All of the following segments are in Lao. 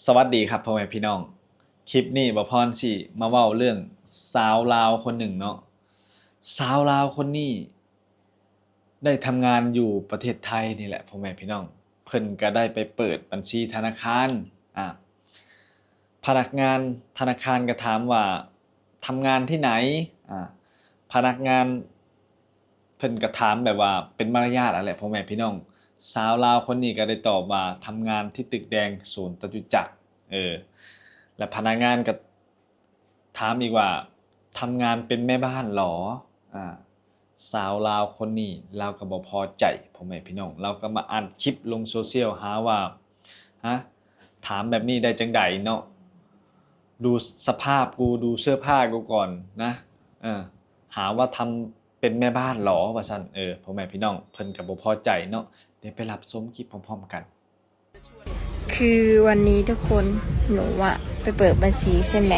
ສະຫວັດດີຄັບພໍ່ແມ່ພີ່ນ້ອງ, ຄລິບນີ້ບ່າວພອນຊິມາເວົ້າເລື່ອງສາວລາວຄົນໜຶ່ງເນາະ. ສາວລາວຄົນນີ້ໄດ້ທຳງານຢູ່ປະເທດໄທນີ້ແຫຼະພໍ່ແມ່ພີ່ນ້ອງ, ເພິ່ນກະໄດ້ໄປເປີດບັນຊີທະນາຄານ. ອາ ພະນັກງານທະນາຄານກະຖາມວ່າ ທຳງານທີ່ໃດ? ອາ ພະນັກງານ ເພິ່ນກະຖາມແບບວ່າເປັນມາລະຍາດຫັ້ນແຫຼະພໍ່ແມ່ພີ່ນ້ອງ. ສາວລາວຄົນນີ້ກະໄດ້ຕອບວ່າ ທຳງານທີ່ຕຶກແດງສວນຈະຕຸຈັກ. ເອີ ແລະພະນັກງານກະຖາມອີກວ່າ ທຳງານເປັນແມ່ບ້ານຫຼໍ? ອາ ສາວລາວຄົນນີ້ລາວກະບໍ່ພໍໃຈພໍ່ແມ່ພີ່ນ້ອງ, ລາວກະມາອັດຄລິບລົງໂຊຊຽວຫາວ່າ ຮະ ຖາມແບບນີ້ໄດ້ຈັ່ງໃດເນາະ, ດູສະພາບກູ ດູເສື້ອຜ້າກູກ່ອນນະ. ເອີ ຫາວ່າທຳເປັນແມ່ບ້ານຫຼໍວ່າຊັ້ນ. ເອີ ພໍ່ແມ່ພີ່ນ້ອງ ເພິ່ນກະບໍ່ພໍໃຈເນາະ. ດຽວໄປຮັບຊົມຄລິບພ້ອມໆກັນ. ຄືວັນນີ້ທຸກຄົນ ໜູອະໄປເປີດບັນຊີໃຊ່ໄໝ?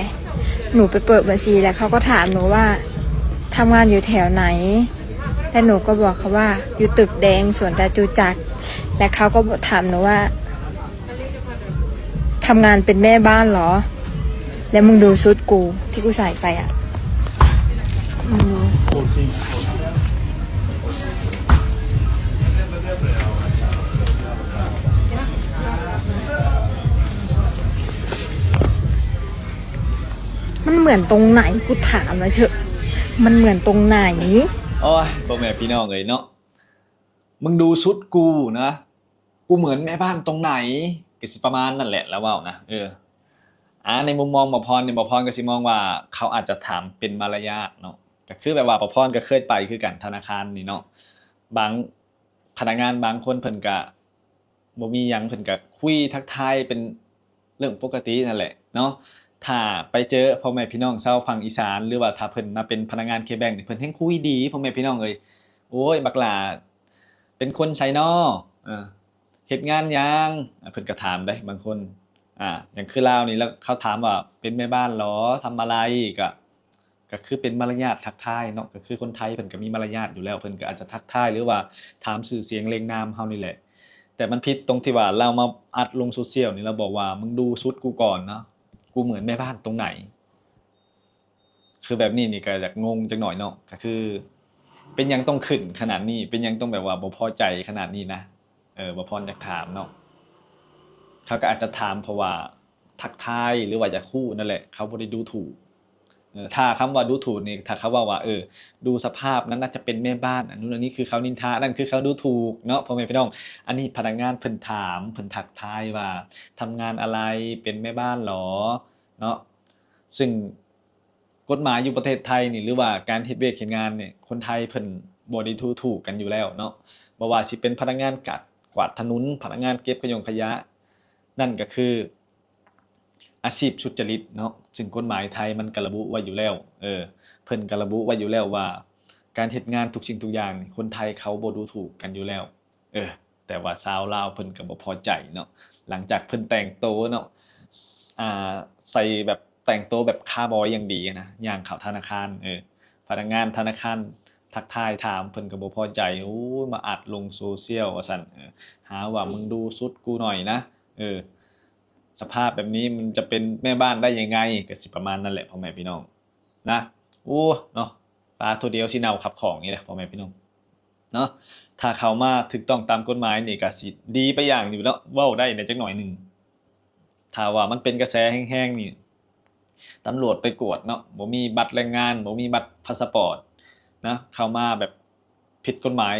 ໜູໄປເປີດບັນຊີແລ້ວເຂົາກໍຖາມໜູວ່າ ທຳງານຢູ່ແຖວໃດ? ແລ້ວໜູກໍບອກເຂົາວ່າ ຢູ່ຕຶກແດງສວນຈະຕຸຈັກ. ແລ້ວເຂົາກໍຖາມໜູວ່າ ທຳງານເປັນແມ່ບ້ານຫຼໍ? ແລ້ວມຶງດູຊຸດກູທີ່ກູໃສ່ໄປອະ ມຶງດູ ມັນເໝືອນຕົງໄຫນ? ກູຖາມໜ້ອຍເຖາະ ມັນເໝືອນຕົງໄຫນ? ໂອ້ຍ ພໍ່ແມ່ພີ່ນ້ອງເອີຍເນາະ, ມຶງດູຊຸດກູນະ ກູເໝືອນແມ່ບ້ານຕົງໄຫນ? ກະຊິປະມານນັ້ນແຫຼະລາວເວົ້ານະ. ເອີ ອາ ໃນມຸມມອງບ່າວພອນນີ້ ບ່າວພອນກະຊິມອງວ່າ ເຂົາອາດຈະຖາມເປັນມາລະຍາດເນາະ, ກະຄືແບບວ່າບ່າວພອນກະເຄີຍໄປຄືກັນ ທະນາຄານນີ້ເນາະ. ບາງ ພະນັກງານບາງຄົນເພິ່ນກະບໍ່ມີຫຍັງ ເພິ່ນກະຄຸຍທັກທາຍເປັນເລື່ອງປົກກະຕິນັ້ນແຫຼະເນາະ. ຖ້າໄປເຈີພໍ່ແມ່ພີ່ນ້ອງຊາວຝັ່ງອີສານ ຫຼືວ່າຖ້າເພິ່ນມາເປັນພະນັກງານເຄແບັງນີ້ ເພິ່ນແຮ່ງຄຸຍດີພໍ່ແມ່ພີ່ນ້ອງເອີຍ. ໂອ້ຍ ບັກຫຼ້າ ເປັນຄົນໃສນໍ? ເອີ ເຮັດງານຫຍັງ? ເພິ່ນກະຖາມເດ້ບາງຄົນ. ອາ ຢ່າງຄືລາວນີ້ ລະເຂົາຖາມວ່າ ເປັນແມ່ບ້ານຫຼໍ? ທຳອະໄລ? ກະ ກະຄືເປັນມາລະຍາດທັກທາຍເນາະ, ກະຄືຄົນໄທເພິ່ນກະມີມາລະຍາດຢູ່ແລ້ວ ເພິ່ນກະອາດຈະທັກທາຍ ຫຼືວ່າຖາມຊື່ສຽງເລງນາມເຮົານີ້ແຫຼະ. ແຕ່ມັນຜິດຕົງທີ່ວ່າລາວມາອັດລົງໂຊຊຽວນີ້ ລາວບອກວ່າ ມຶງດູຊຸດກູກ່ອນເນາະ ກູເໝືອນແມ່ບ້ານຕົງໄຫນ? ຄືແບບນີ້ນີ້ກະຢາກງົງຈັກໜ້ອຍເນາະ, ກະຄືເປັນຫຍັງຕ້ອງຂຶ້ນຂະໜາດນີ້? ເປັນຫຍັງຕ້ອງແບບວ່າບໍ່ພໍໃຈຂະໜາດນີ້ນະ? ເອີ ບ່າວພອນຢາກຖາມເນາະ. ເຂົາກະອາດຈະຖາມເພາະວ່າ ທັກທາຍ ຫຼືວ່າຢາກຮູ້ນັ້ນແຫຼະ, ເຂົາບໍ່ໄດ້ດູຖູກ. ເອີ ຖ້າຄຳວ່າດູຖູກນີ້ ຖ້າເຂົາເວົ້າວ່າ ເອີ ດູສະພາບນັ້ນໜ້າຈະເປັນແມ່ບ້ານ ອັນນັ້ນອັນນີ້ ຄືເຂົານິນທາ, ອັນນັ້ນຄືເຂົາດູຖູກເນາະ ພໍ່ແມ່ພີ່ນ້ອງ. ອັນນີ້ພະນັກງານເພິ່ນຖາມ ເພິ່ນທັກທາຍວ່າ ທຳງານອະໄລ? ເປັນແມ່ບ້ານຫຼໍ? ເນາະ. ຊຶ່ງ ກົດໝາຍຢູ່ປະເທດໄທນີ້ ຫຼືວ່າການເຮັດວຽກເຮັດງານນີ້ ຄົນໄທເພິ່ນບໍ່ໄດ້ດູຖູກກັນຢູ່ແລ້ວເນາະ, ບໍ່ວ່າຊິເປັນພະນັກງານກາດ ກວາດຖະໜົນ, ພະນັກງານເກັບຂະຫຍົງຂະຫຍະ, ນັ້ນກະຄືອາຊີບສຸດຈະລິດເນາະ. ຊຶ່ງກົດໝາຍໄທມັນກະລະບຸໄວ້ຢູ່ແລ້ວ, ເອີ ເພິ່ນກະລະບຸໄວ້ຢູ່ແລ້ວວ່າ ການເຮັດງານທຸກສິ່ງທຸກຢ່າງນີ້ ຄົນໄທເຂົາບໍ່ດູຖູກກັນຢູ່ແລ້ວ. ເອີ ແຕ່ວ່າຊາວລາວເພິ່ນກະບໍ່ພໍໃຈເນາະ, ຫຼັງຈາກເພິ່ນແຕ່ງໂຕເນາະ ອາ ໃສ່ແບບ ແຕ່ງໂຕແບບຄາວບອຍຢ່າງດີນະ ຍ່າງເຂົ້າທະນາຄານ, ເອີ ພະນັກງານທະນາຄານທັກທາຍຖາມ ເພິ່ນກະບໍ່ພໍໃຈ, ໂອ້ຍ ມາອັດລົງໂຊຊຽວວ່າຊັ້ນ, ເອີ ຫາວ່າມຶງດູຊຸດກູໜ້ອຍນະ, ເອີ ສະພາບແບບນີ້ມັນຈະເປັນແມ່ບ້ານໄດ້ຍັງໄງ? ກະຊິປະມານນັ້ນແຫຼະ ພໍ່ແມ່ພີ່ນ້ອງນະ. ໂອ້ ເນາະ ປາໂທດຽວຊິເນົ່າຄັບຂອງນີ້ແຫຼະ ພໍ່ແມ່ພີ່ນ້ອງ. ເນາະ, ຖ້າເຂົ້າມາຖືກຕ້ອງຕາມກົດໝາຍນີ້ກະຊິດີໄປຢ່າງຢູ່ເນາະ, ເວົ້າໄດ້ແດ່ຈັກໜ້ອຍໜຶ່ງ. ຖ້າວ່າມັນເປັນກະແສແຮງໆນີ້ ຕຳຫຼວດໄປກວດເນາະ, ບໍ່ມີບັດແຮງງານ, ບໍ່ມີບັດພາສະປອດນະ, ເຂົ້າມາແບບຜິດກົດໝາຍ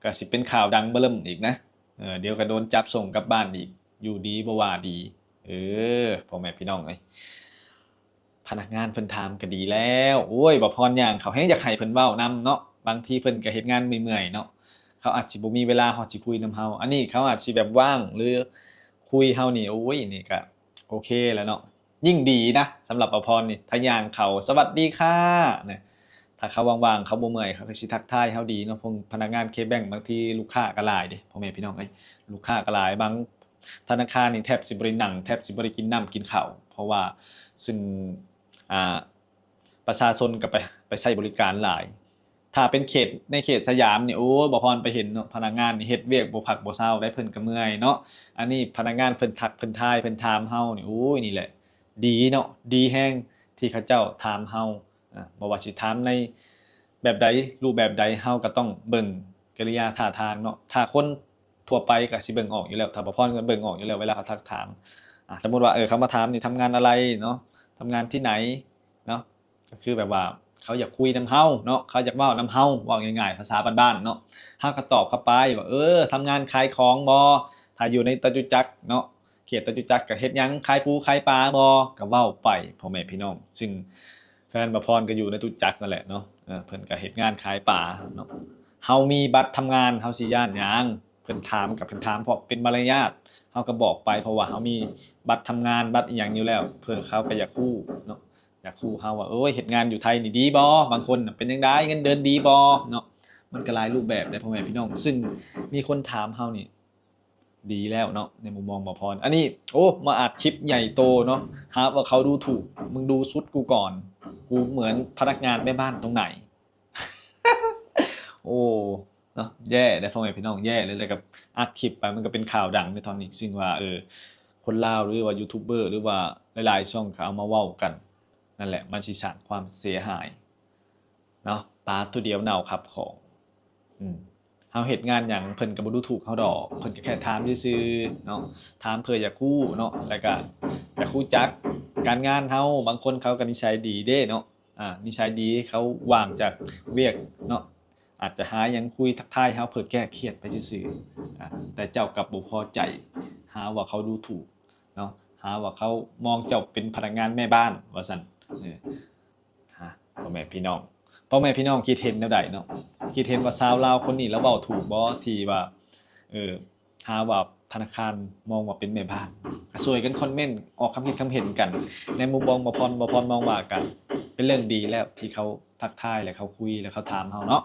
ກະຊິເປັນຂ່າວດັງເບີເລີ່ມອີກນະ. ເອີ ດຽວກະໂດນຈັບສົ່ງກັບບ້ານອີກ, ຢູ່ດີບໍ່ວ່າດີ. ເອີ ພໍ່ແມ່ພີ່ນ້ອງເອີຍ. ພະນັກງານເພິ່ນຖາມກະດີແລ້ວ. ໂອ້ຍ ບ່າວພອນຍ່າງເຂົາແຮງຢາກໃຫ້ເພິ່ນເວົ້ານຳເນາະ. ບາງທີເພິ່ນກະເຮັດງານເມື່ອຍໆເນາະ, ເຂົາອາດຊິບໍ່ມີເວລາຮອດຊິຄຸຍນຳເຮົາ. ອັນນີ້ເຂົາອາດຊິແບບວ່າງ ຫຼື ຄຸຍເຮົານີ້ ໂອ້ຍ ນີ້ກະໂອເຄແລ້ວເນາະ. ຍິ່ງດີນະ ສຳລັບບ່າວພອນນີ້. ຖ້າຍ່າງເຂົ້າ ສະຫວັດດີຄ່າ ນະ, ຖ້າເຂົາວ່າງໆ ເຂົາບໍ່ເມື່ອຍ ເຂົາກະຊິທັກທາຍເຮົາດີເນາະ. ພວກພະນັກງານເຄແບັງ ບາງທີລູກຄ້າກະຫຼາຍເດ້ ພໍ່ແມ່ພີ່ນ້ອງເອີຍ, ລູກຄ້າກະຫຼາຍ. ບາງ ທະນາຄານນີ້ແທບຊິບໍ່ໄດ້ນັ່ງ ແທບຊິບໍ່ໄດ້ກິນນ້ຳກິນເຂົ້າ ເພາະວ່າ ຊຶ່ງ ອາ ປະຊາຊົນກະໄປ ໄປໃຊ້ບໍລິການຫຼາຍ. ຖ້າເປັນເຂດ ໃນເຂດສະຫຍາມນີ້ ໂອ້ຍ ບໍ່ພອນໄປເຫັນເນາະ ພະນັກງານນີ້ເຮັດວຽກບໍ່ພັກບໍ່ເຊົາໄດ໋ ເພິ່ນກໍເມື່ອຍເນາະ. ອັນນີ້ພະນັກງານເພິ່ນທັກເພິ່ນທາຍເພິ່ນຖາມເຮົານີ້ ໂອ້ຍ ນີ້ແຫຼະດີເນາະ ດີແຮງທີ່ເຂົາເຈົ້າຖາມເຮົາ ອາ ບໍ່ວ່າຊິຖາມໃນແບບໃດ ຮູບແບບໃດ ເຮົາກໍຕ້ອງເບິ່ງກິລິຍາທ່າທາງເນາະ. ຖ້າຄົນທົ່ວໄປກໍຊິເບິ່ງອອກຢູ່ແລ້ວ ຖ້າບໍ່ພອນກໍເບິ່ງອອກຢູ່ແລ້ວ ເວລາເຂົາທັກຖາມ ອາ ສົມມຸດວ່າ ເອີ ເຂົາມາຖາມນີ້ ທຳງານອະໄລເນາະ ທຳງານທີ່ໃຫນເນາະ ກໍຄືແບບວ່າເຂົາຢາກຄຸຍນຳເຮົາເນາະ ເຂົາຢາກເວົ້ານຳເຮົາ ເວົ້າງ່າຍໆ ພາສາບ້ານໆເນາະ ເຮົາກໍຕອບເຂົາໄປວ່າ ເອີ ທຳງານຂາຍຂອງບໍ? ຖ້າຢູ່ໃນຈະຕຸຈັກເນາະ ເຂດຈະຕຸຈັກກໍເຮັດຫຍັງ? ຂາຍປູຂາຍປາບໍ? ກໍເວົ້າໄປ ພໍ່ແມ່ພີ່ນ້ອງ ຊຶ່ງແຟນບ່າວພອນກໍຢູ່ໃນຈະຕຸຈັກນັ້ນແຫຼະເນາະ ເອີ ເພິ່ນກໍເຮັດງານຂາຍປາເນາະ. ເຮົາມີບັດທຳງານ ເຮົາຊິຢ້ານຫຍັງ? ເພິ່ນຖາມກໍເພິ່ນຖາມເພາະເປັນມາລະຍາດ ເຮົາກໍບອກໄປ ເພາະວ່າເຮົາມີບັດທຳງານ ບັດອີ່ຫຍັງຢູ່ແລ້ວ ເພິ່ນ ເຂົາກໍຢາກຮູ້ເນາະ ຢາກຮູ້ເຮົາວ່າ ໂອ້ຍ ເຮັດງານຢູ່ໄທນີ້ດີບໍ? ບາງຄົນນະເປັນຈັ່ງໃດ? ເງິນເດືອນດີບໍ? ເນາະ ມັນກໍຫຼາຍຮູບແບບເດ້ ພໍ່ແມ່ພີ່ນ້ອງ ຊຶ່ງມີຄົນຖາມເຮົານີ້ ດີແລ້ວເນາະ ໃນມຸມມອງບ່າວພອນ. ອັນນີ້ ໂອ້ ມາອັດຄລິບໃຫຍ່ໂຕເນາະ ຫາວ່າເຂົາດູຖູກ ມຶງດູສຸດກູກ່ອນ ກູເໝືອນພະນັກງານແມ່ບ້ານຕົງໄຫນ? ໂອ້ ເນາະ ແຍ່ເດ້ ພໍ່ແມ່ພີ່ນ້ອງ ແຍ່ເລີຍ. ແລ້ວກໍອັດຄລິບໄປ ມັນກໍເປັນຂ່າວດັງໃນຕອນນີ້ ຊຶ່ງວ່າ ເອີ ຄົນລາວ ຫຼືວ່າຢູທູບເບີ ຫຼືວ່າຫຼາຍໆຊ່ອງກໍເອົາມາເວົ້າກັນ ນັ້ນແຫຼະ ມັນຊິສ້າງຄວາມເສຍຫາຍເນາະ ປາໂຕດຽວເນົ່າຄັບຂອງ. ອືມ ເຮົາເຮັດງານຫຍັງ ເພິ່ນກໍບໍ່ດູຖູກເຮົາດອກ ເພິ່ນກໍແຄ່ຖາມຊື່ໆເນາະ ຖາມເພື່ອຢາກຮູ້ເນາະ ແລ້ວກໍຢາກຮູ້ຈັກການງານເຮົາ. ບາງຄົນເຂົາກໍນິໄສດີເດ້ເນາະ ອາ ນິໄສດີ ເຂົາວ່າງຈາກວຽກເນາະ ອາດຈະຫາຫຍັງຄຸຍທັກທາຍເຮົາເພື່ອແກ້ຄຽດໄປຊື່ໆ ອາ ແຕ່ເຈົ້າກັບບໍ່ພໍໃຈ ຫາວ່າເຂົາດູຖູກເນາະ ຫາວ່າເຂົາມອງເຈົ້າເປັນພະນັກງານແມ່ບ້ານວ່າຊັ້ນ ເອີ ຮະ ພໍ່ແມ່ພີ່ນ້ອງ ພໍ່ແມ່ພີ່ນ້ອງຄິດເຫັນແນວໃດເນາະ? ຄິດເຫັນວ່າຊາວລາວຄົນນີ້ລາວເວົ້າຖືກບໍ່ ທີ່ວ່າ ເອີ ຫາວ່າທະນາຄານມອງວ່າເປັນແມ່ບ້ານ? ກໍຊ່ວຍກັນຄອມເມັນ ອອກຄຳຄິດຄຳເຫັນກັນ ໃນມຸມມອງບ່າວພອນ ບ່າວພອນມອງວ່າກໍເປັນເລື່ອງດີແລ້ວ ທີ່ເຂົາທັກທາຍ ແລະ ເຂົາຄຸຍ ແລະ ເຂົາຖາມເຮົາເນາະ.